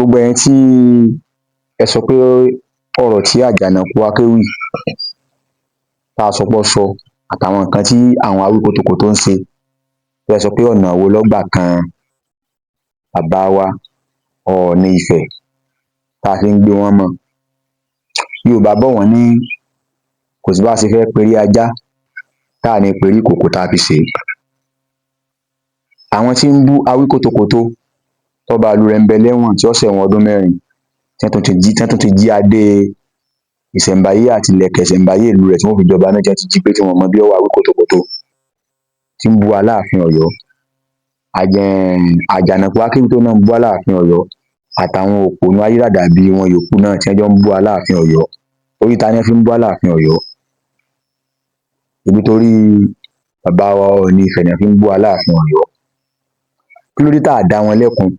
Gbogbo ẹ̀yin tí ẹ sọ pé ọ̀rọ̀ tí Àjànàkú Akéwì tá a sọ pé ó sọ àtàwọn nǹkan tí àwọn Awíkòtòkòtò ń ṣe, tẹ́ ẹ sọ pé ọ̀nà wo ló gbà kan bàbá wa Ọọ̀ni Ifẹ̀ tá a fi ń gbé wọn mọ́. Yorùbá bọ̀, wọ́n ní kò sí bá a ṣe fẹ́ perí ajá tá à ní perí ìkòkò tá a fi sè é. Àwọn tí ń bú Awíkòtòkòtò, tọ́ba ìlú rẹ̀ ń bẹ lẹ́wọ̀n tí ó ṣẹ̀wọ̀n ọdún 4, tí wọ́n tún ti jí, tí wọ́n tún ti jí adé ìṣẹ̀ǹbáyé àti ìlẹ̀kẹ̀ ìṣẹ̀ǹbáyé ìlú rẹ̀ tí wọ́n fi jọba náà, tí wọ́n ti jí gbé, tí wọn mọ bí ó wà. Awíkòtòkòtò tí ń bú Aláàfin Ọ̀yọ́, Àjànàkú Akéwì tó náà ń bú Aláàfin Ọ̀yọ́, àtàwọn òpònú ayírádà bíi wọn yòókù náà tí wọ́n jọ ń bú Aláàfin Ọ̀yọ́, orí ta ni wọ́n fi ń bú Aláàfin Ọ̀yọ́? Ibi torí bàbá wa Ọọ̀ni Ifẹ̀ ni wọ́n fi ń bú Aláàfin Ọ̀yọ́. Kí ló dé tá à dá wọn lẹ́kun,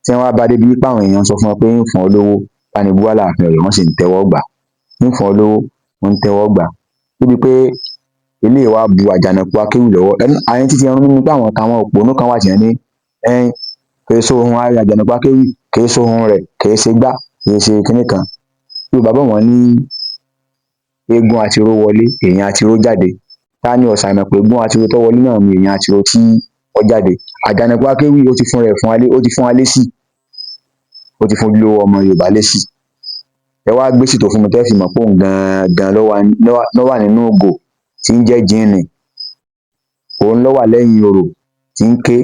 tí wọ́n wá bá débi wípé àwọn èèyàn sọ fún wọn pé ń fún ọ lówó, bá ní bú Aláàfin Ọ̀yọ́, wọ́n sì ń tẹ́wọ́ gbà, ń fún ọ lówó, wọ́n ń tẹ́wọ́ gbà, débi pé eléyìí wá bu Àjànàkú Akéwì lọ́wọ́. Àyẹn títí ẹran mímu pé àwọn kan, àwọn òpònú kan wà tí wọ́n ní kìí ṣe ohun Àjànàkú Akéwì, kìí ṣe ohun rẹ̀, kìí ṣe gbá, kìí ṣe kinní kan. Yorùbá bọ̀, wọ́n ní eégún àtiró wọlé, èèyàn àtiró jáde. Ta ni ọ̀sàìmọ̀ pé eégún àtiró tó wọlé náà ni èèyàn àtiró tí ó jáde? Àjànàkú Akéwì, ó ti fún rẹ̀ fún alé, ó ti fún alé sí, ó ti fún ojúlówó ọmọ Yorùbá lésì. Ẹ wá gbé sìtò fún mi tẹ́ fi mọ̀ pé òun gangan ló wà nínú ògò tí ń jẹ́ jíìnì, òun ló wà lẹ́yìn orò tí ń ké.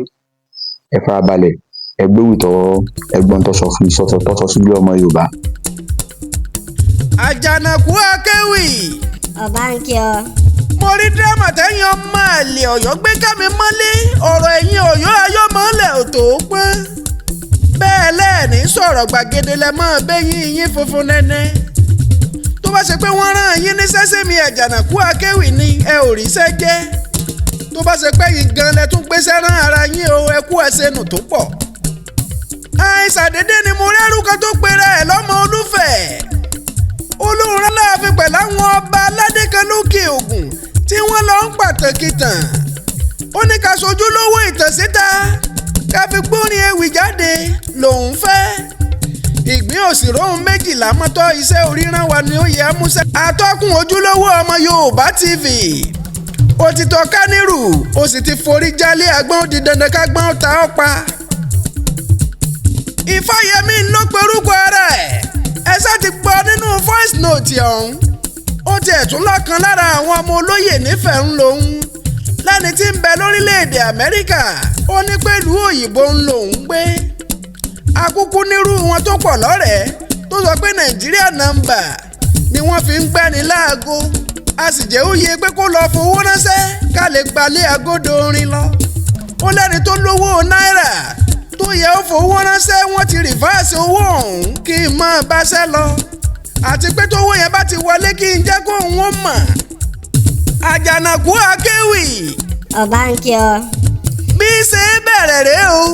Ẹ farabalẹ̀, ẹ gbéwì tọ́ ẹgbọ́n tó sọ fún tó sọ sílé ọmọ Yorùbá. Àjànàkú Akéwì. Ọba ń kí ọ. Mo rí dírámà tẹ́yìn ọmọ àlè Ọ̀yọ́ gbé ká mi mọ́lé. Ọ̀rọ̀ ẹ̀yìn Ọ̀yọ́ ayọ́mọ́lẹ̀ ò tó pé bẹ́ẹ̀ lẹ́ẹ̀ní sọ̀rọ̀ gbàgede lẹ mọ́ bẹ́yìn yín funfun nẹ́nẹ́. Tó bá ṣe pé wọ́n rán yín ní sẹ́sẹ́mi Àjànàkú Akéwì ni, ẹ ò ríṣẹ́ jẹ́. Tó bá ṣe pé yín gan lẹ tún gbéṣẹ́ rán ara yín o, ẹ kú ẹsẹ̀ nù tó pọ̀. Àìsàdédé ni mo rẹ́rù kan tó pera ẹ̀ lọ́mọ Olúfẹ̀, olóhùn rán láàfin pẹ̀lú àwọn ọba aládé kan lókè Ògùn tí wọ́n lọ ń pàtàkì tàn. Ó ní ká sojú lówó ìtàn síta, ká fi gbórin ewì jáde lòun fẹ́. Ìgbín òsì róhun méjìlá mọ́tọ́ iṣẹ́ oríran wa ni ó yẹ amúṣẹ́. Atọ́kùn Ojúlówó Ọmọ Yorùbá TV, ó ti tọ́ kánírù, ó sì ti forí jálé agbọ́n, ó di dandan kágbọ́n ta ọ́ pa. Ifáyẹmí ló perúkọ ara ẹ̀, ẹ ṣá ti gbọ́ nínú voice note ọ̀hún. Ó tiẹ̀ tún lọ́kàn lára àwọn ọmọ olóyè nífẹ̀ẹ́ ń lòun lẹ́ni tí ń bẹ lórílẹ̀‐èdè Amẹ́ríkà. Ó ní pẹ̀lú òyìnbó ń lòun gbé akúkú nírú wọn tó pọ̀ lọ́rẹ̀ẹ́ tó sọ pé Nàìjíríà number ni wọ́n fi ń gbẹ́ni láago, a sì jẹ́ òye pé kó lọ́ọ́ fowó ránṣẹ́ ká lè gbalẹ̀ agodo orin lọ. Ó lẹ́ni tó lówó náírà tó yẹ ó fowó ránṣẹ́, wọ́n ti reverse owó ọ̀hún kí n máa báṣẹ́ lọ, àti pé tówó yẹn bá ti wọlé, kí n jẹ́ kóun ó mọ̀. Àjànàkú Akéwì. Ọba ń kí ọ. Bí ṣe bẹ̀rẹ̀ rèé o.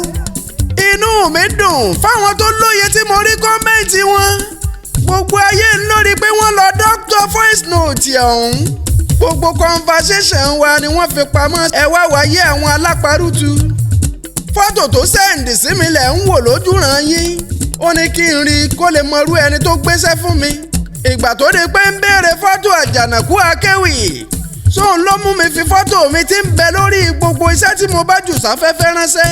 Inú mi dùn fáwọn tó lóye tí mo rí comment wọn. Gbogbo ayé ń lórí pé wọ́n lọ doctor voice note ọ̀hún. Gbogbo conversation wa ni wọ́n fi pamọ́. Ẹ wá wáyé àwọn aláparùtù. Fọ́tò tó send sí mi lẹ̀ ń wò lójúràn yín. Ó ní kí n rí kó lè mọrú ẹni tó gbéṣẹ́ fún mi. Ìgbà tó di pé ń béèrè fọ́tò Àjànàkú Akéwì, sóun ló mú mi fi fọ́tò mi tí ń bẹ lórí gbogbo iṣẹ́ tí mo bá jù sáfẹ́fẹ́ ránṣẹ́.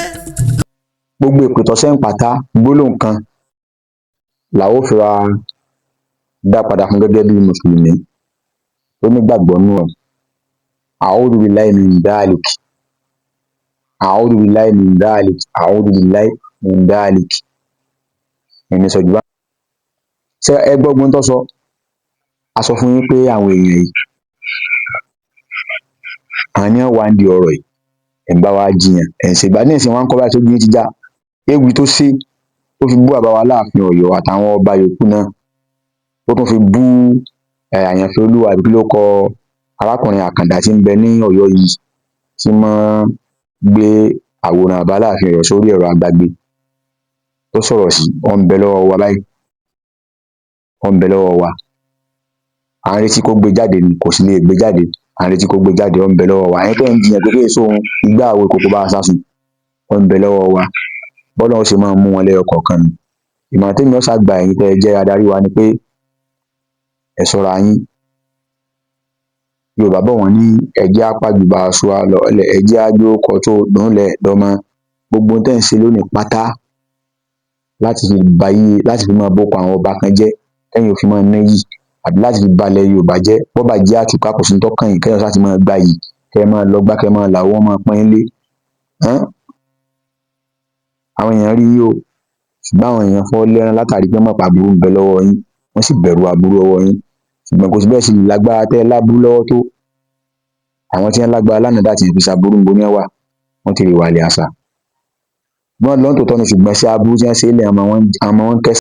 Gbogbo èpè tó ṣẹ́ ń pátá, gbólóhùn kan làwọn ò fi ra dá padà fún gẹ́gẹ́ bí mùsùlùmí tó nígbàgbọ́ nù ẹ̀. أعوذ بالله من ذلك، أعوذ بالله من ذلك، أعوذ بالله من ذلك. Ẹni sọ jù bá ṣe. Ẹ gbọ́ gbọ́n tó sọ. A sọ fún yín pé àwọn èèyàn yìí, àwọn ni wọ́n wà ń di ọ̀rọ̀ yìí. Ẹ̀ ń bá wa jiyàn, ẹ̀ ń ṣègbà ní ìsìn wọn kọ́ báyìí, sójú yín ti já. Ewì tó ṣe tó fi bú bàbá wa Láàfin Ọ̀yọ́ àtàwọn ọba yòókù náà, tó tún fi bú Àyànfẹ́ Olúwa, àbí kí ló kọ arákùnrin àkàndá tí ń bẹ ní Ọ̀yọ́ yìí, tí máa ń gbé àwòrán bàbá Aláàfin Ọ̀yọ́ sórí ẹ̀rọ agbagbe, tó sọ̀rọ̀ sí, ó ń bẹ lọ́wọ́ wa báyìí, ó ń bẹ lọ́wọ́ wa. À ń retí kó gbé jáde ni, kò sì lè gbé jáde. À ń retí kó gbé jáde, ó ń bẹ lọ́wọ́ wa. Ẹ̀yin tẹ́ ń jiyàn pé kí èso òun igbá àwo ìkòkò bá a sásùn, ó ń bẹ lọ́wọ́ wa. Bọ́lọ́run ó ṣe máa mú wọn lẹ́yọ kọ̀ọ̀kan ni. Ìmọ̀ràn tèmi ó ṣáà gba ẹ̀yin tẹ́ ẹ jẹ́ adarí wa ni pé ẹ ṣọ́ra yín. Yorùbá bọ̀, wọ́n ní ẹ jẹ́ á pàjùbà aṣọ lọ́lẹ̀, ẹ jẹ́ á jókòó tó dúnlẹ̀ dọ́mọ. Gbogbo ohun tẹ́ ń ṣe lónìí pátá láti fi bayé, láti fi máa bókọ àwọn ọba kan jẹ́, kẹ́yìn ò fi máa níyì, àbí láti fi balẹ̀ Yorùbá jẹ́, bọ́ba jẹ́ àtúká, kò sí ní tọ́kàn yín. Kẹ́yìn ṣáà ti máa gbayì, kẹ́ ẹ máa lọgbá, kẹ́ ẹ máa làwọ́, máa pọ́n yín lé. Àwọn èèyàn rí yín o, ṣùgbọ́n àwọn èèyàn fọ́ lẹ́rán látàrí pé mọ̀pá aburú ń bẹ lọ́wọ́ yín, wọ́n sì bẹ̀rù aburú ọwọ́ yín. Ṣùgbọ́n kò sí bẹ́ẹ̀ sì lágbára tẹ́ ẹ láburú lọ́wọ́ tó. Àwọn tí wọ́n lágbára lánàá dà tí fi ṣàbúrú ń bo ní wà, wọ́n ti rè wàlẹ̀ àṣà. Wọ́n lọ́n tòótọ́ ni, ṣùgbọ́n sí aburú tí wọ́n ṣe é lẹ̀, àmọ́ wọn ń kẹ́sàn.